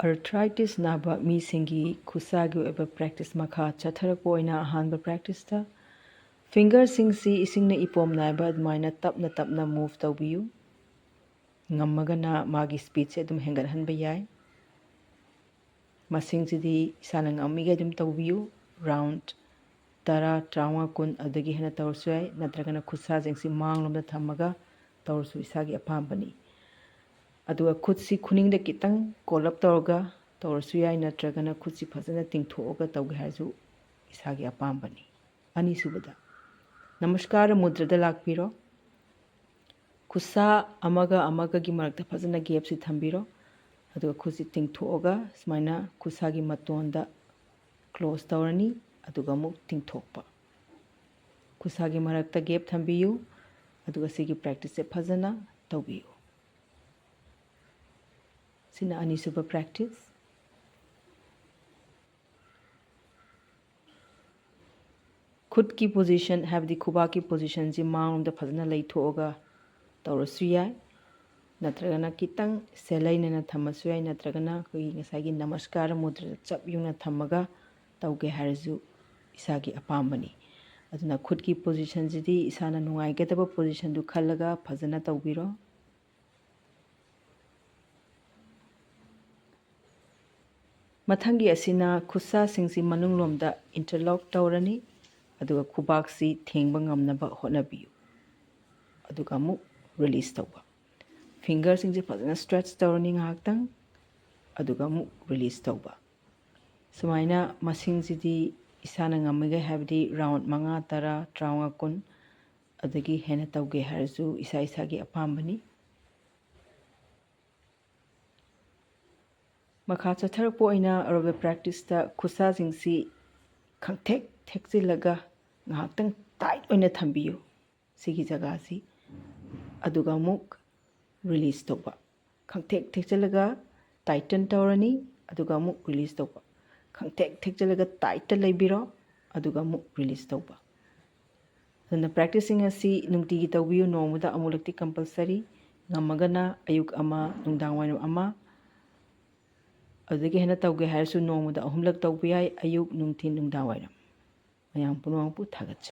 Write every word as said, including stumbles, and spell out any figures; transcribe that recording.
Arthritis ꯅꯥꯕ ꯃꯤꯁꯤꯡꯒꯤ ꯈꯨꯠꯁꯥꯒꯤ ꯑꯣꯏꯕ practice ꯃꯈꯥ ꯆꯠꯊꯔꯛꯄ ꯑꯣꯏꯅ ꯑꯍꯥꯟꯕ practiceꯇ fingerꯁꯤꯡꯁꯤ ꯏꯁꯤꯡꯅ ꯏꯄꯣꯝ ꯅꯥꯏꯕ ꯑꯗꯨꯃꯥꯏꯅ ꯇꯞꯅ ꯇꯞꯅ move ꯇꯧꯕꯤꯌꯨ꯫ ꯉꯝꯃꯒꯅ ꯃꯥꯒꯤ speedꯁꯦ ꯑꯗꯨꯝ ꯍꯦꯟꯒꯠꯍꯟꯕ ꯌꯥꯏ꯫ ꯃꯁꯤꯡꯁꯤꯗꯤ ꯏꯁꯥꯅ ꯉꯝꯃꯤꯈꯩ ꯑꯗꯨꯝ ꯇꯧꯕꯤꯌꯨ꯫ Round ꯇꯔꯥ, ꯇꯔꯥꯃꯉꯥ, ꯀꯨꯟ ꯑꯗꯨꯗꯒꯤ ꯍꯦꯟꯅ ꯇꯧꯔꯁꯨ ꯌꯥꯏ, ꯅꯠꯇ꯭ꯔꯒꯅ ꯈꯨꯠꯁꯥꯁꯤꯡꯁꯤ ꯃꯥꯡꯂꯣꯝꯗ ꯊꯝꯃꯒ ꯇꯧꯔꯁꯨ ꯏꯁꯥꯒꯤ ꯑꯄꯥꯝꯕꯅꯤ꯫ ꯑꯗꯨꯒ ꯈꯨꯠꯁꯤ ꯈꯨꯅꯤꯡꯗ ꯈꯤꯇꯪ ꯀꯣꯜ ꯑꯞ ꯇꯧꯔꯒ ꯇꯧꯔꯁꯨ ꯌꯥꯏ, ꯅꯠꯇ꯭ꯔꯒꯅ ꯈꯨꯠꯁꯤ ꯐꯖꯅ ꯇꯤꯡꯊꯣꯛꯑꯒ ꯇꯧꯒꯦ ꯍꯥꯏꯔꯁꯨ ꯏꯁꯥꯒꯤ ꯑꯄꯥꯝꯕꯅꯤ꯫ ꯑꯅꯤꯁꯨꯕꯗ ꯅꯃꯁꯀꯥꯔ ꯃꯨꯗ꯭ꯔꯗ ꯂꯥꯛꯄꯤꯔꯣ꯫ ꯈꯨꯠꯁꯥ ꯑꯃꯒ ꯑꯃꯒꯒꯤ ꯃꯔꯛꯇ ꯐꯖꯅ gapꯁꯤ ꯊꯝꯕꯤꯔꯣ꯫ ꯑꯗꯨꯒ ꯈꯨꯠꯁꯤ ꯇꯤꯡꯊꯣꯛꯑꯒ ꯁꯨꯃꯥꯏꯅ ꯈꯨꯠꯁꯥꯒꯤ ꯃꯇꯣꯟꯗ close ꯇꯧꯔꯅꯤ, ꯑꯗꯨꯒ ꯑꯃꯨꯛ ꯇꯤꯡꯊꯣꯛꯄ꯫ ꯈꯨꯠꯁꯥꯒꯤ ꯃꯔꯛꯇ gap ꯊꯝꯕꯤꯌꯨ, ꯑꯗꯨꯒ ꯁꯤꯒꯤ practiceꯁꯦ ꯐꯖꯅ ꯇꯧꯕꯤꯌꯨ꯫ ꯁꯤꯅ ꯑꯅꯤꯁꯨꯕ practice꯫ ꯈꯨꯠꯀꯤ position, ꯍꯥꯏꯕꯗꯤ ꯈꯨꯕꯥꯛꯀꯤ positionꯁꯤ ꯃꯥꯡꯂꯣꯝꯗ ꯐꯖꯅ ꯂꯩꯊꯣꯛꯑꯒ ꯇꯧꯔꯁꯨ ꯌꯥꯏ, ꯅꯠꯇ꯭ꯔꯒꯅ ꯈꯤꯇꯪ ꯁꯦꯂꯩꯅꯅ ꯊꯝꯃꯁꯨ ꯌꯥꯏ, ꯅꯠꯇ꯭ꯔꯒꯅ ꯑꯩꯈꯣꯏꯒꯤ ꯉꯁꯥꯏꯒꯤ ꯅꯃꯁꯀꯥꯔ ꯃꯨꯗ꯭ꯔꯗ ꯆꯞ ꯌꯨꯡꯅ ꯊꯝꯃꯒ ꯇꯧꯒꯦ ꯍꯥꯏꯔꯁꯨ ꯏꯁꯥꯒꯤ ꯑꯄꯥꯝꯕꯅꯤ꯫ ꯑꯗꯨꯅ ꯈꯨꯠꯀꯤ positionꯁꯤꯗꯤ ꯏꯁꯥꯅ ꯅꯨꯡꯉꯥꯏꯒꯗꯕ positionꯗꯨ ꯈꯜꯂꯒ ꯐꯖꯅ ꯇꯧꯕꯤꯔꯣ꯫ ꯃꯊꯪꯒꯤ ꯑꯁꯤꯅ ꯈꯨꯠꯁꯥꯁꯤꯡꯁꯤ ꯃꯅꯨꯡꯂꯣꯝꯗ interlock ꯇꯧꯔꯅꯤ, ꯑꯗꯨꯒ ꯈꯨꯕꯥꯛꯁꯤ ꯊꯦꯡꯕ ꯉꯝꯅꯕ ꯍꯣꯠꯅꯕꯤꯌꯨ꯫ ꯑꯗꯨꯒ ꯑꯃꯨꯛ release ꯇꯧꯕ꯫ Fingerꯁꯤꯡꯁꯦ ꯐꯖꯅ stretch ꯇꯧꯔꯅꯤ ꯉꯥꯏꯍꯥꯛꯇꯪ, ꯑꯗꯨꯒ ꯑꯃꯨꯛ release ꯇꯧꯕ꯫ ꯁꯨꯃꯥꯏꯅ ꯃꯁꯤꯡꯁꯤꯗꯤ ꯏꯁꯥꯅ ꯉꯝꯃꯤꯈꯩ, ꯍꯥꯏꯕꯗꯤ round ꯃꯉꯥ, ꯇꯔꯥ, ꯇꯔꯥꯃꯉꯥ, ꯀꯨꯟ, ꯑꯗꯒꯤ ꯍꯦꯟꯅ ꯇꯧꯒꯦ ꯍꯥꯏꯔꯁꯨ ꯏꯁꯥ ꯏꯁꯥꯒꯤ ꯑꯄꯥꯝꯕꯅꯤ꯫ ꯃꯈꯥ ꯆꯠꯊꯔꯛꯄ ꯑꯣꯏꯅ ꯑꯔꯣꯏꯕ practiceꯇ ꯈꯨꯠꯁꯥꯁꯤꯡꯁꯤ ꯈꯪꯊꯦꯛ ꯊꯦꯛꯆꯤꯜꯂꯒ ꯉꯥꯏꯍꯥꯛꯇꯪ tight ꯑꯣꯏꯅ ꯊꯝꯕꯤꯌꯨ꯫ ꯁꯤꯒꯤ ꯖꯒꯥꯁꯤ, ꯑꯗꯨꯒ ꯑꯃꯨꯛ release ꯇꯧꯕ꯫ ꯈꯪꯊꯦꯛ ꯊꯦꯛꯆꯜꯂꯒ tighten ꯇꯧꯔꯅꯤ, ꯑꯗꯨꯒ ꯑꯃꯨꯛ release ꯇꯧꯕ꯫ ꯈꯪꯊꯦꯛ ꯊꯦꯛꯆꯜꯂꯒ tightꯇ ꯂꯩꯕꯤꯔꯣ, ꯑꯗꯨꯒ ꯑꯃꯨꯛ release ꯇꯧꯕ꯫ ꯑꯗꯨꯅ practiceꯁꯤꯡ ꯑꯁꯤ ꯅꯨꯡꯇꯤꯒꯤ ꯇꯧꯕꯤꯌꯨ, ꯅꯣꯡꯃꯗ ꯑꯃꯨꯛꯂꯛꯇꯤ compulsory꯫ ꯉꯝꯃꯒꯅ ꯑꯌꯨꯛ ꯑꯃ, ꯅꯨꯡꯗꯥꯡ ꯋꯥꯏꯔꯝ ꯑꯃ, ꯑꯗꯨꯗꯒꯤ ꯍꯦꯟꯅ ꯇꯧꯒꯦ ꯍꯥꯏꯔꯁꯨ ꯅꯣꯡꯃꯗ ꯑꯍꯨꯝꯂꯛ ꯇꯧꯕ ꯌꯥꯏ, ꯑꯌꯨꯛ, ꯅꯨꯡꯊꯤꯟ, ꯅꯨꯡꯗꯥꯡ ꯋꯥꯏꯔꯝ꯫ ꯃꯌꯥꯝ ꯄꯨꯝꯅꯃꯛꯄꯨ ꯊꯥꯒꯠꯆꯔꯤ꯫